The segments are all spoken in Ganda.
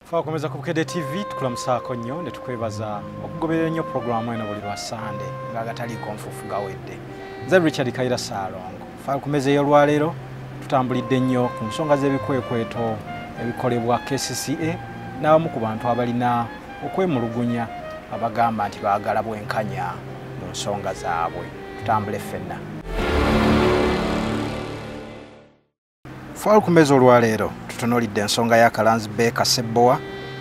Twakomeza ku Bukedde TV tukulamusaako nnyo ne tukwebaza okugoberera ennyo pulogulaamu eno buli lwa Ssande ng'agataliiko nfuufu gawedde. Nze Richard Kaira Ssaalongo. Faayo ku mmeeza ey'olwaleero tutambulidde nnyo ku nsonga z'ebikwekweto ebikolebwa KCCA n'abamu ku bantu abalina okwemulugunya abagamba nti baagala bwenkanya mu nsonga zaabwe. Tutambule ffenna. Faayo ku mmeeza olwaleero tutunuulidde ensonga ya Kalanzi Baker Ssebbowa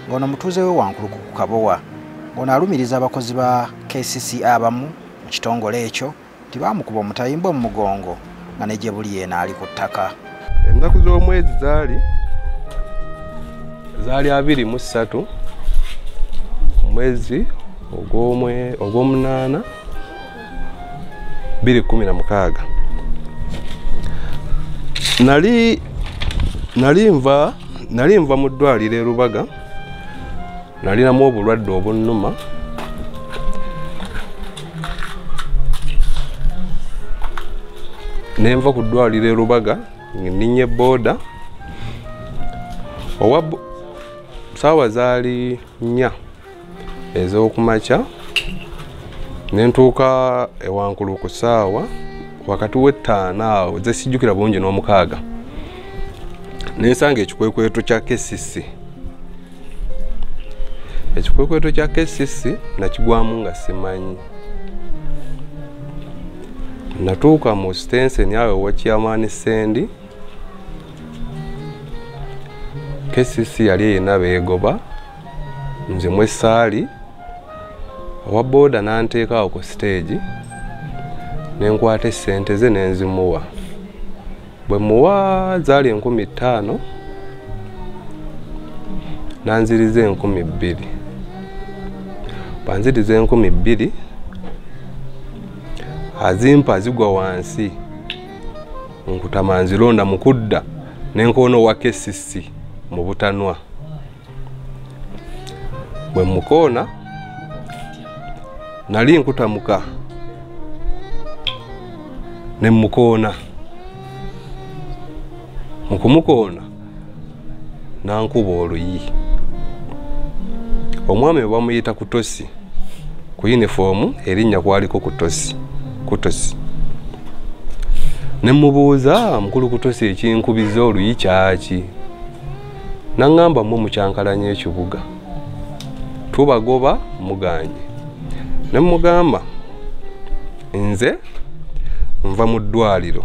ng'ono mutuuze we Wankulukuku Kabowa ng'ono alumiriza abakozi ba KCCA abamu mu kitongole ekyo nti baamukuba omutayimbwa mu mugongo nga ne gye buli eno ali ku ttaka. Ennaku z'omwezi zaali 23 mwezi ogw'omunaana 2016. Nali nva mu ddwaliro e Rubaga, nalinamu obulwadde obunnuma. Ne nva ku ddwaliro e Rubaga nninnya booda. Owa ssaawa zaali 4 ez'okumakya, ne ntuuka e Wankulukuku ssaawa wakati w'ettaano awo ze sijjukira bulungi n'omukaaga. Nensanga ekikwekweto kya KCC. Ekikwekweto kya KCC nakigwamu nga simanyi. Natuuka mu sitenseni awo ewa Chairman Ssendi. KCC yali erina beegoba, nze mwe saali. Owa booda n'anteeka awo ku siteegi, ne nkwata essente ze ne nzimuwa. Bwe muwa zaali 5000, nanziriza 2000. Bwanziriza 2000, azimpa zigwa wansi. Nkutama nzironda mu kudda ne nkoona owa KCC mu butanwa. Bwe mukoona nali nkutamuka ne mukoona. Mu kumukoona n'ankuba oluyi. Omwami we bamuyita Kutosi, ku yunifoomu erinnya kwaliko Kutosi. Kutosi. Ne mubuuza, mukulu Kutosi ekinkubiza oluyi kyaki? N'aŋŋamba mmwe mukyankalanya ekibuga, tubagoba muganye. Ne mugamba nze nva mu ddwaliro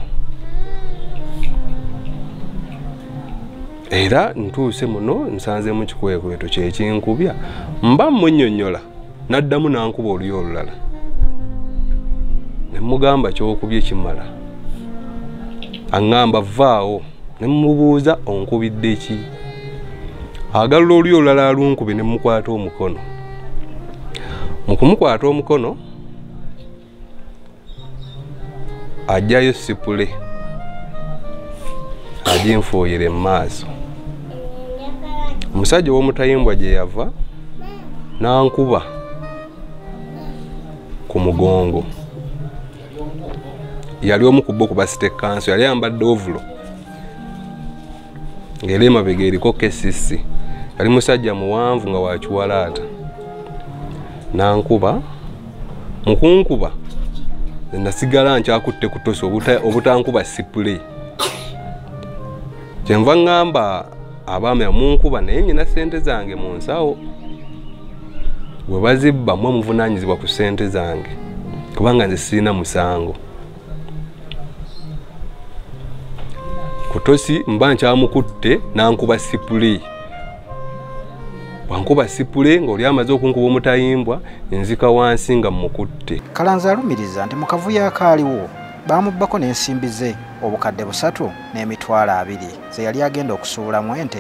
era ntuuse muno nsanzeemu kikwekweto kyekinkubya. Mba mmunnyonnyola n'addamu n'ankuba oluyi olulala. Ne mugamba ky'okubye kimala. Aŋŋamba vvaawo. Ne mubuuza onkubidde ki? Agalula oluyi olulala alunkube ne mukwata omukono. Mu kumukwata omukono aggyayo sipule aginfuuyire mu maaso. Omusajja ow'omutayimbwa gye yava n'ankuba ku mugongo. Yali omu ku bo ku ba city council, yali ayambadde ovulo ng'era emabega eriko KCC. Yali musajja muwanvu nga wa kiwalaata. N'ankuba, mu kunkuba nasigala nkyakutte Kutosi obutankuba sipule. Kyenva ŋŋamba abaami munkuba naye nnyina ssente zange mu nsawo. Bwe bazibba mmwe muvunaanyizibwa ku ssente zange kubanga nze sirina musango. Kutosi mba nkyamukutte n'ankuba sipule. Bwankuba sipule ng'oli amaze okunkuba omutayimbwa, nzika wansi nga mmukutte. Kalanzi alumiriza nti mu kavuyo akaaliwo baamubbako n'ensimbi ze 320,000 ze yali agenda okusuubulamu ente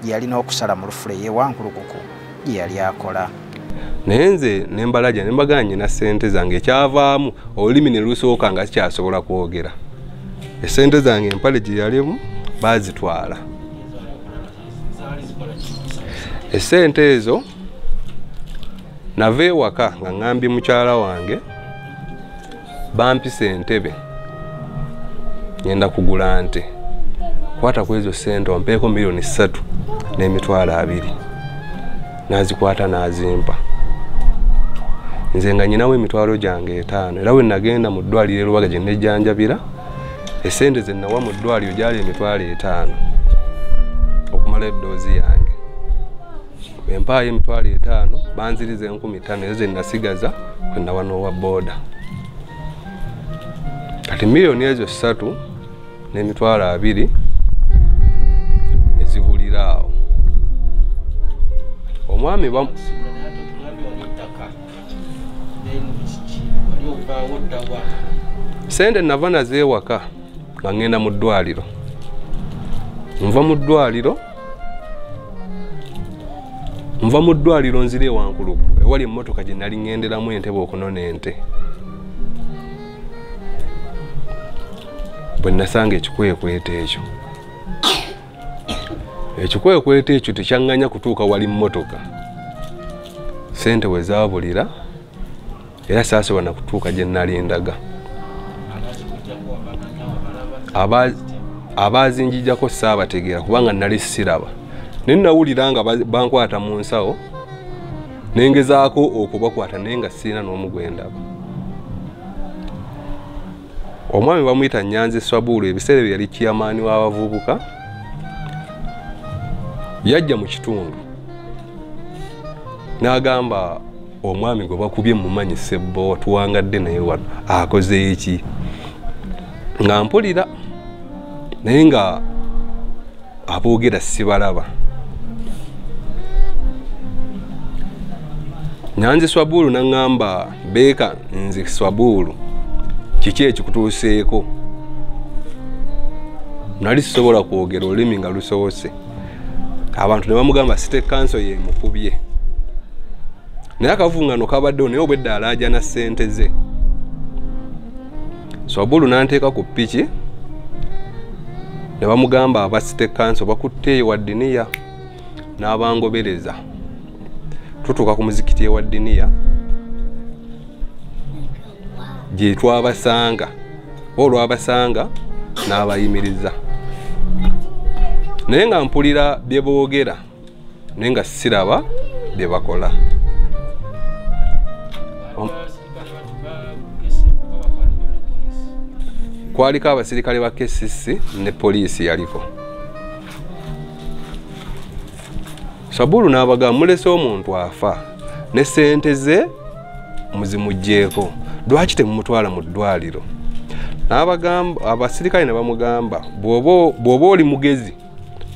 gye yalina okusala mu lufule y'e Wankulukuku gye yali akola. Naye nze ne mbalaja ne mbagamba nnyina ssente zange, ekyavaamu olulimi ne lusooka nga sikyasobola kwogera. Essente zange empale gye yalimu baazitwala. Essente ezo nava ewaka nga ŋŋambye mukyala wange bampisa entebe ngenda kugula nte. Kwata ku ezo ssente ompeeko 3,200,000. N'azikwata n'azimpa. Nze nga nyinawo emitwalo gyange 5, era we nagenda mu ddwaliro e Lubaga gye nejjanjabira, essente ze nawa mu ddwaliro gyali emitwalo 5 okumala eddoozi yange. Bwe mpaayo emitwalo 5, banziriza 5,000 ezo ze nasigaza kwe nawa n'owa booda. Kati miliyoni ezo 3 n'emitwalo 2 ne zibulira awo. Omwami sente nava nazo ewaka nga ngenda mu ddwaliro. Nva mu ddwaliro nzira e Wankulukuku ewali emmotoka gye nali ŋŋenderamu entebe okunona ente. Bwe nasanga ekikwekweto ekyo, ekikwekweto ekyo tekyaŋŋanya kutuuka wali mmotoka. Sente we zaabulira era saasobola na kutuuka gye nali ndaga. Abazinjijjako saabategeera kubanga nali siraba. Naye nawulira nga bankwata mu nsawo, ne ngezaako okubakwata naye nga sirina n'omu gwe ndaba. Omwami bamuyita Nyanzi Swabulu, ebiseera bye yali chairman w'abavubuka, yajja mu kitundu n'agamba omwami gwe bakubye mumanyi Ssebbo tuwangadde naye wano akoze eki? Nga mpulira naye nga aboogera sibalaba. Nyanzi Swabulu n'aŋŋamba, Beeka nze Swabulu, kiki ekikutuuseeko? Nali sisobola kwogera, olulimi nga lusobose. Abantu ne bamugamba City Council yemukubye. Naye akavungano kabaddewo, naye obwedda alaajana ssente ze. Swabulu n'anteeka ku ppiki ne bamugamba aba City Council bakutte ewa Ddiniya, n'abangobereza. Tutuuka ku muzikiti ewa Ddiniya gye twabasanga, olwabasanga n'abayimiriza. Naye nga mpulira bye boogera, naye nga siraba bye bakola. Kwaliko abasirikale ba KCC ne poliisi yaliko. Sabulu n'abagamba, mulese omuntu afa ne ssente ze muzimuggyeeko, lwaki temumutwala mu ddwaliro? N'abagamba, abasirikale ne bamugamba, bw'oba oli mugezi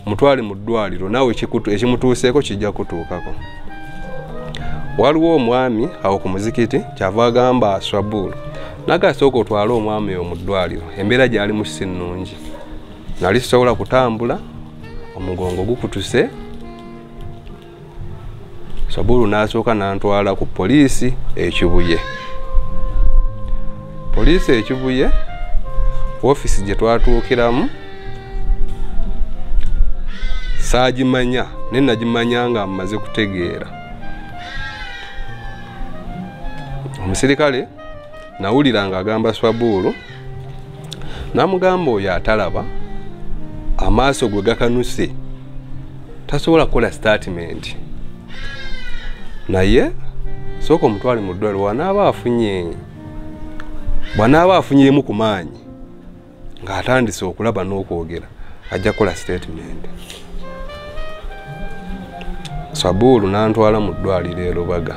mutwale mu ddwaliro, naawe ekimutuuseeko kijja kutuukako. Waliwo omwami awo ku muzikiti kyava agamba Swabulu, nagasooka otwale omwami oyo mu ddwaliro, embeera gy'alimu si nnungi. Nali sisobola kutambula, omugongo gukutuse. Swabulu n'asooka n'antwala ku poliisi e Kibuye. Poliisi e Kibuye woofiisi gye twatuukiramu saagimanya, naye nagimanya nga mmaze kutegeera. Omusirikale nawulira ng'agamba Swabulu, n'amugamba oyo atalaba, amaaso gwe gakanuse, tasobola kukola statement. Naye sooka omutwale mu ddwaliro, bw'anaaba afunyeemu ku maanyi ng'atandise okulaba n'okwogera, ajja kukola statement. Swabulu n'antwala mu ddwaliro e Lubaga.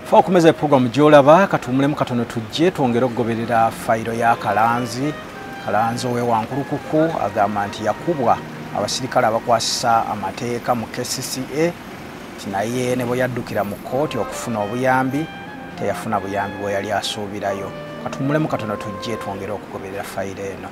Fa okumeza program gy'olaba, katuwummulemu katono tujje twongere okugoberera fayiro ya Kalanzi. Kalanzi ow'e Wankulukuku agamba nti yakubwa abasirikale abakwasisa amateeka mu KCCA, nti naye ne bwe yaddukira mu kkooti okufuna obuyambi teyafuna buyambi bwe yali asuubirayo. Katuwummulemu katono tujje twongere okugoberera fayiro eno.